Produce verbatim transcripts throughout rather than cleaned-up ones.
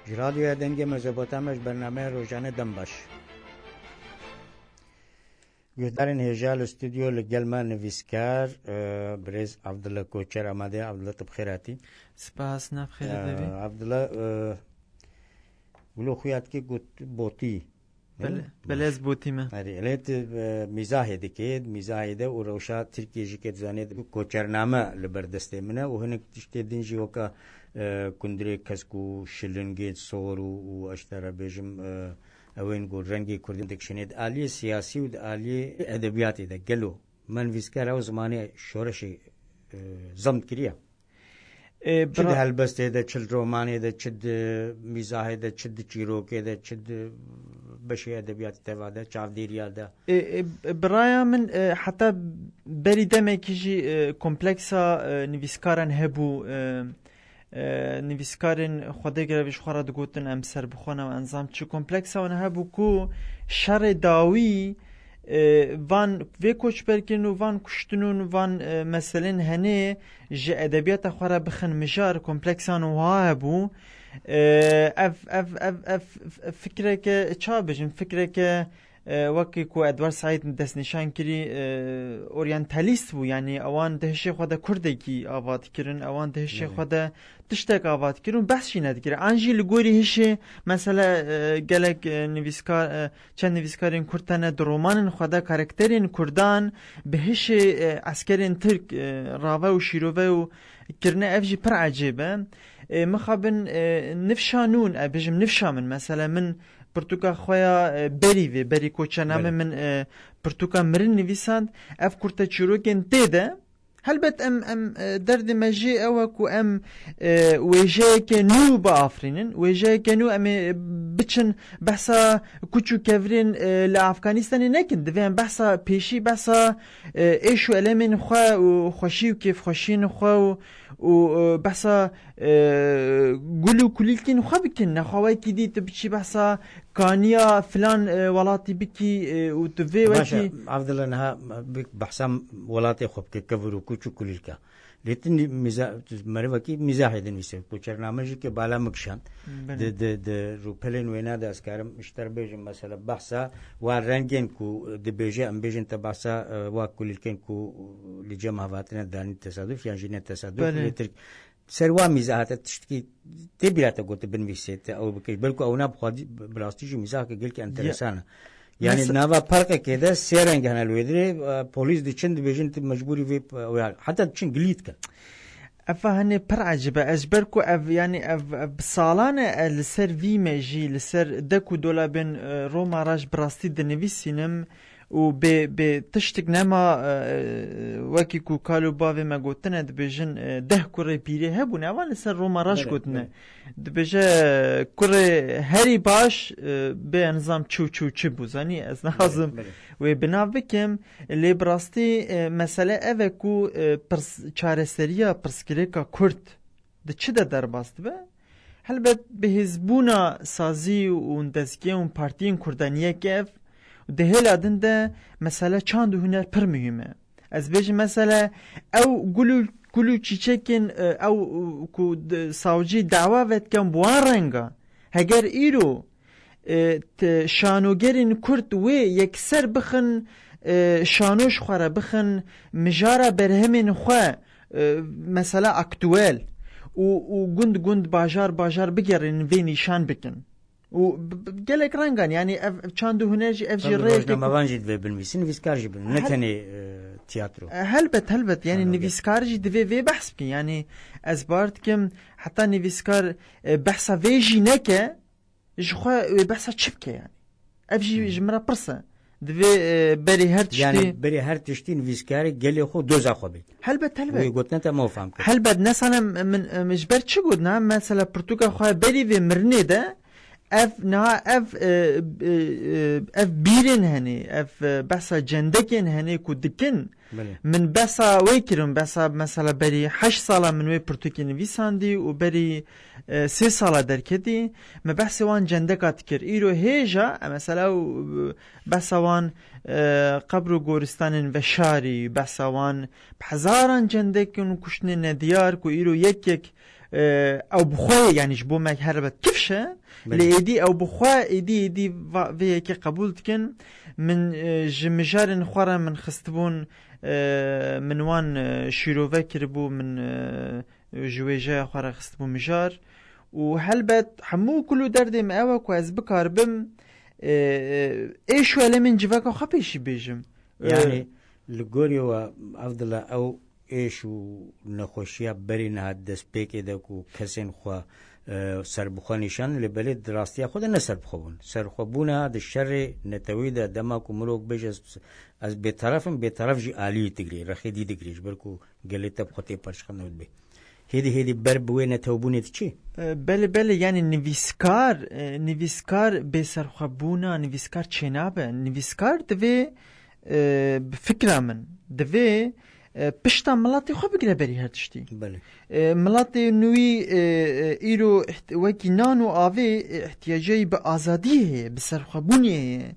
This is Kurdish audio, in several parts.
Ji Radyoya Dengê Mezopotamya ji bernameya rojane dem baş. Guhdarên hêja li stûdyo li gel me nivîskar, e, birêz Abdullah Koçer amade. Abdullah, tu bi xêr hatî. Spas, nav xêre E, bibî. Abdullah, e, wilo xuya dikê got botî. Belê, belê, ez botî me. Erê, lê tu, e, mîzahê dikê, mîzahê de û rewşa Tirkiyê jî ke dizanê, koçername li ber destê min e û hinek tiştê din jî weka, e, kundirê kesk û şilingên sor û, û ez ji te re bêjim, e, ewên ku rengê kurdî dikişînê di aliyê siyasî û di aliyê edebiyatê de gelo me nivîskar ew zimanê şoreşê, e, zem kiriye? E, Çi di bira- helbestê de, çi di romanê de, çi di mîzahê de, çi di çîrokê de, çi di beşê edebiyatê teva de, çavdêriya de. E, e, biraya min, e, heta berî demekî jî, e, kompleksa, e, nivîskaran hebû, e, e, nivîskarên xwedê girevî ji xwe re digotin, em serbixwe ne û enzam çi kompleksa wan hebû ku şerê dawî, e, van vê koçberkirin û van kuştin û van, e, meselên henê ji edebiyata xwe re bixin mijar, kompleksan wiha hebû. E, ev, ev, ev, ev, ev fikreke, ça bijim, fikreke, e, wekî ku Edward Said destnîşan kirî, e, oryantalîst bû, yanî ewan di hişê xwe de kurdekî ava dikirin, ewan di hişê Belê. xwe de tiştek ava dikirin û behs jî nedikirin. An jî li gorî hişê, mesela, e, gelek, e, nivîskar, e, çend nivîskarên kurd tene di romanên xwe de karakterên kurdan bi hişê, e, eskerên tirk, e, rave û şîrove û kirine, ev jî pir ecêb e. E, mixabin, e, nifşa nûn, e, bijim nifşa min, mesela min pirtûka xwe ya, e, berî vê, berî koçename Belê. min, e, pirtûka mirin nivîsand. Ev kurte çîrokên tê de, helbet em, em, e, derdê me jê ew e ku em, e, wêjeyeke nû biafirînin. Wêjeyeke nû em ê biçin behsa kuç û kevirên, e, li Afganistanê nekin. Divê em behsa pêşî, behsa, e, êş û elemên xwe û xweşî û kêfxweşiyên xwe û, û, e, behsa, e, gul û kulîlkên xwe bikin. Nexwe wekî dî tu biçî behsa kaniya filan, e, welatî bikî, e, û tu vê Baş e, wekî Abdullah, niha bi-, behsa welatê xwe bike, kevir û kuç û kulîlka. Lê tu nî-, mîza-, tu merivekî mîzahê dinivîse. Koçername jî ke bala min kişand. Belê. Di, di, di rûpelên wêna de ez karim ji te re bêjim, mesela behsa wa rengên ku dibêje, em bêjin te behsa, e, wa kulîlkên ku li cem hev hatine danîn tesaduf yan jî ne tesaduf, Belê. lê Tirk ser wa mîzahate tiştekî tê bîra te got binivîsê, te ew bikir. Belku ew na bi xwedî, bi rastî jî mîzaheke gelkî enteresan e. Yanî Mesa- nava parkekê de sê reng hene li wê dirê, e, polîs diçin dibêjin tu mecbûrî vê, e, heta diçin gilî dikin. Ev henê pir ecib e. Ez ji ber ku ev, yanî ev, ev bi salan e, e, li ser vî me jî, li ser dek û dolabên, e, Roma re ji bi rastî dinivîsînim û bê, bê tiştik nema, e, e, wekî ku kal û bavê me gotine, dibêjin, e, deh kurê pîrê hebûne. Evan li ser Roma re ji Belê, gotine. belê. Dibêje, kurê herî baş, e, bê nizam çi û çi û çi bû, zanî? Ez nixwazim Belê, belê. wê bi nav bikim. Lê bi rastî, e, mesele ev e ku, e, pirs-, çareseriya pirsgirêka Kurd di çi de derbas dibe? Helbet bi hêzbûna sazî û dezgehên û partiyên Kurdaniyeke ev, di hêla din de mesele çand û huner pir muhîm e. Ez bêjim, mesele ew gul û, gul û çîçekên, e, ew, e, ku di, sawcî dawa vedikin bi wan renga. Heger îro, e, t-, şanogerên Kurd wê yekser bixin, e, şano ji xwe re bixin, mijara berhemên xwe, e, mesela aktuel û, û gund gund, bajar bajar bigerînin, vê nîşan bikin. Û b-, b-, gelek rengan, yanî ev, ev çand û huner jî, ev jî Tabii, rêyeke ku rojnamevan jî divê binivîsin, nivîskar jî bin, ne Hel- tenê, e, tiyatro. E, helbet, helbet, yanî Şanoger. nivîskar jî divê vê behs bikin. Yanî ez bawer dikim, heta nivîskar, e, behsa vê jî neke, ji xwe wê behsa çi bike yanî? Ev jî Hı. ji min re pirs e. Divê, e, berî her tiştî Yanî berî her tiştî nivîskarê gelê xwe, doza xwe bê. Helbet, helbet. Wê gotin te me fam kir. Helbet, nesane min, min ji ber çi gotina? Mesela pirtûka xwe berî vê mirinê de ev niha ev, e, e, e, ev bîrên henê, ev, e, behsa cendekên henê ku dikin. Belê. Min behsa wê kirin, behsa mesela berî heşt sala min wê pirtûkê nivîsandî û berî, e, sê sala derketî. Me behsê wan cendeka dikir. Îro hêja, e, mesela, û, e, behsa wan, e, qebr û goristanên veşarî, behsa wan bi hezaran cendek û kuştinên nediyar ku îro yek yek, E, ew bi xwe ye, yanî ji bo me helbet kifş e, Belê. Lê êdî ew bi xwe êdî, êdî va-, vê yekê qebûl dikin. Min, e, ji mijarên xwe re min xistibûn, e, min wan, e, şîrove kiribû, min, e, ji wêjeya xwe re xistibû mijar. Û helbet hemû kul û derdê min ew e ku ez bikaribim, e, e, êş û elemên civaka xwe pêşî bêjim. E, Yanî li gorî we, Evdila, ew êş û nexweşiya berî niha destpêkê de ku kesên xwe, e, serbixwe nîşan, lê belê di rastiya xwe de ne serbixwe bûn. Serxwebûna di şerê netewî de, dema ku mirov bêje, ez, ez bêteref im, bêteref jî alî wî digirê, rexê dî digirê, ji ber ku gelê te bi xwe tê parçeqandin ew dibê. Hêdî hêdî ber bi wê netewbûnê diçî? E, belê, belê, yanî nivîskar, e, nivîskar bêserxwebûna nivîskar çênabe. Nivîskar divê, e, bi fikra min, divê, e, pişta miletê xwe bigire berî her tiştî. Belê. E, miletê nûî, e, e, îro iht-, wekî nan û avê, e, ihtiyacê bi azadiyê heye, bi serxwebûnê heye.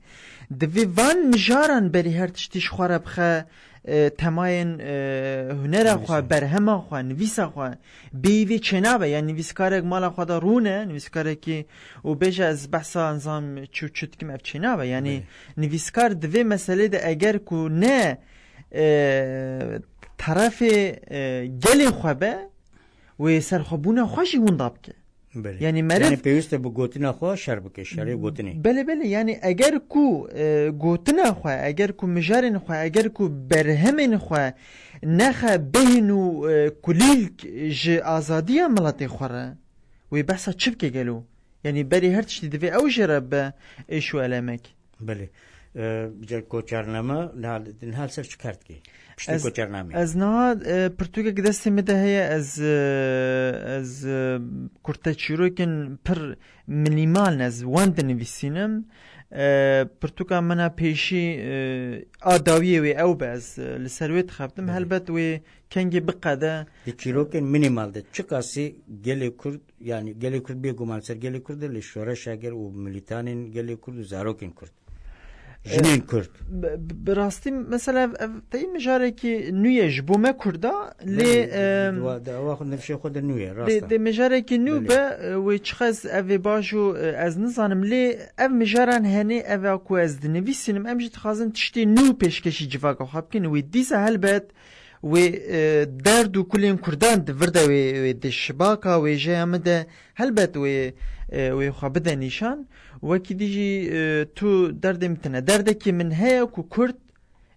Divê van mijaran berî her tiştî ji xwe re bixe, e, temayên, e, hunera xwe, Nivîsa. berhema xwe, nivîsa xwe, bêyî vê çênabe. Yani nivîskarek mala xwe de rûne, nivîskarekî û bêje ez behsa nizam çi û çi dikim, ev çênabe. Yani Belê. nivîskar di vê meselê de eger ku ne, e, terefê, e, gelê xwe be, wê serxwebûna xwe jî winda bike. Belê. Yani meriv Yani pêwîst e bi gotina xwe şer bike, şerê gotinê. Belê, belê, yani eger ku, e, gotina xwe, eger ku mijarên xwe, eger ku berhemên xwe nexe bêhn û, e, kulîlk ji azadiya miletê xwe re, wê behsa çi bike gelo? Yani berî her tiştî divê ew jê re be êş û elemek. Belê. E, ca koçername, niha, niha li ser çi kar dikî? Piştî Ez, koçernamê. ez niha, e, pirtûkek destê min de heye, ez, e, ez, e, kurte çîrokên pir minîmal ne, ez wan dinivîsînim. E, pirtûka min a pêşî, e, a dawiyê wê ew be, ez, e, li ser wê dixebtim. Belê. Helbet wê kengê biqede. Di çîrokên minîmal de çiqasî gelê Kurd, yani gelê Kurd bêguman ser gelê Kurd e, lê şoreşa gel û milîtanên gelê Kurd û zarokên Kurd. Jinên Kurd. Bi, bi, bi rastî mesela ev, ev teyî mijarekî nû ye ji bo me Kurda, lê, Belê, em, di wa-, di awa xwe nifşê xwe de nû ye, rast dê, e. dê mijarekî nû Belê. be, e, wê çiqas ev ê baş û, e, ez nizanim, lê ev mijaran henê ev a ku ez dinivîsînim, em jî dixwazin tiştê nû pêşkêşî civaka xwe bikin. Wê dîsa helbet wê, e, derd û kulên Kurdan di vir de wê, wê di şibaka wêjeya min de helbet wê, e, wê xwe bide nîşan. Wekî dî jî, e, tu derdê min tine. Derdekî min heye ku Kurd,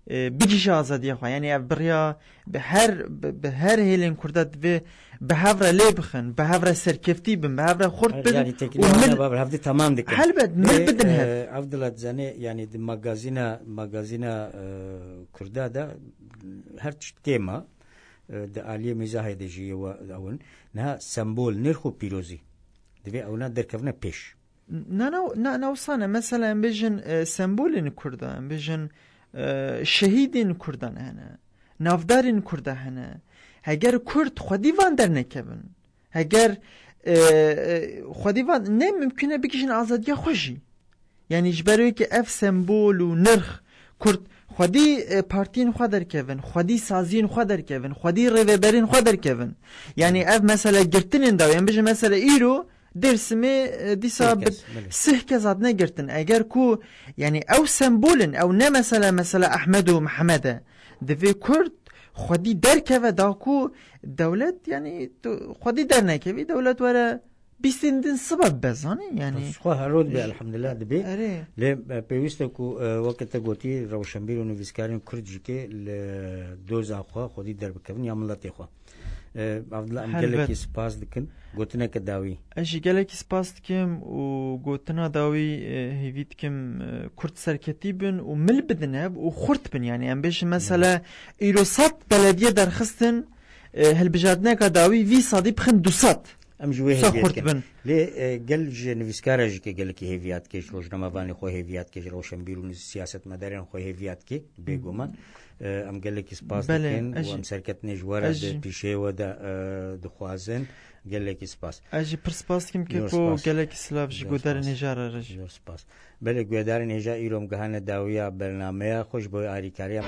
e, bigihîje azadiya xwe. Yani ev biriya bi her, bi, bi her hêlên Kurda divê bi hev re lê bixin, bi hev re serkeftî bin, bi hev re xurt Her bin yani û tekîna mil wana bi hev temam dikin. Helbet, mil Lê, bidin hev. e, Evdila dizane, yani di magazîna, magazîna, e, Kurda de her tişt kêm e, e, di aliyê mîzahê de jî ye wa-, ew in. Niha sembol, nirx û pîrozî divê ewna derkevine pêş. Na, na, na, na wisa ne. Mesela em bêjin, e, sembolên Kurda, em bêjin, e, şehîdên Kurdan hene, navdarên Kurda hene. Heger Kurd xwedî van dernekevin, heger, e, e, xwedî van, ne mimkun e bigihîjin azadiya xwe jî. Yani ji ber wê ki ev sembol û nirx Kurd xwedî, e, partiyên xwe derkevin, xwedî saziyên xwe derkevin, xwedî rêveberên xwe derkevin. Yani ev mesele girtinên dawî, em bêjin mesele îro Dêrsimê, e, dîsa Sih bi kes, belê. sih kes hatine girtin. Eger ku, yani ew sembol in, ew ne mesele, mesele Ehmed û Mihemed e. Divê Kurd xwedî derkeve da ku dewlet, yani tu xwedî dernekevî, dewlet were bîstên din sibe bibe, zanî, yani. Xwe herod be, elhamdulillah, dibê. Erê. Lê, e, pêwîst e ku, e, weke te gotî, rewşenbîr û nivîskarên Kurd jî ke li doza xwe xwedî derbikevin ya miletê xwe. E, Evdila, em Helbet. gelekî spas dikin. Gotineke dawî. Ez jî gelekî spas dikim û gotina dawî, e, hêvî dikim, e, Kurd serketî bin û mil bidin hev û xurt bin. Yani em bêjin mesela, îro sed belediye derxistin, e, hilbijartineka dawî vî sedî bixin du sed. Em ji wê Sa hêviya xurt dikin. bin. Lê, e, gel ji nivîskara jî ke gelekî hêviya dike, ji rojnamevanê xwe hêviya dike, ji rewşenbîr û siyasetmedarên xwe hêviya dike, bêguman. E, em gelekî spas Belê, dikin ez û jî, em serketinê ji we re ez di jî. pîşeyê we de, e, dixwazin. Gelekî spas. Ez jî pir spas dikim, Zor Keko, spas. gelekî silav ji Zor guhdarên spas. hêja re re jî. Zor spas. Belê, guhdarên hêja, îro em gihane dawiya bernameya xwe ji bo alîkariya.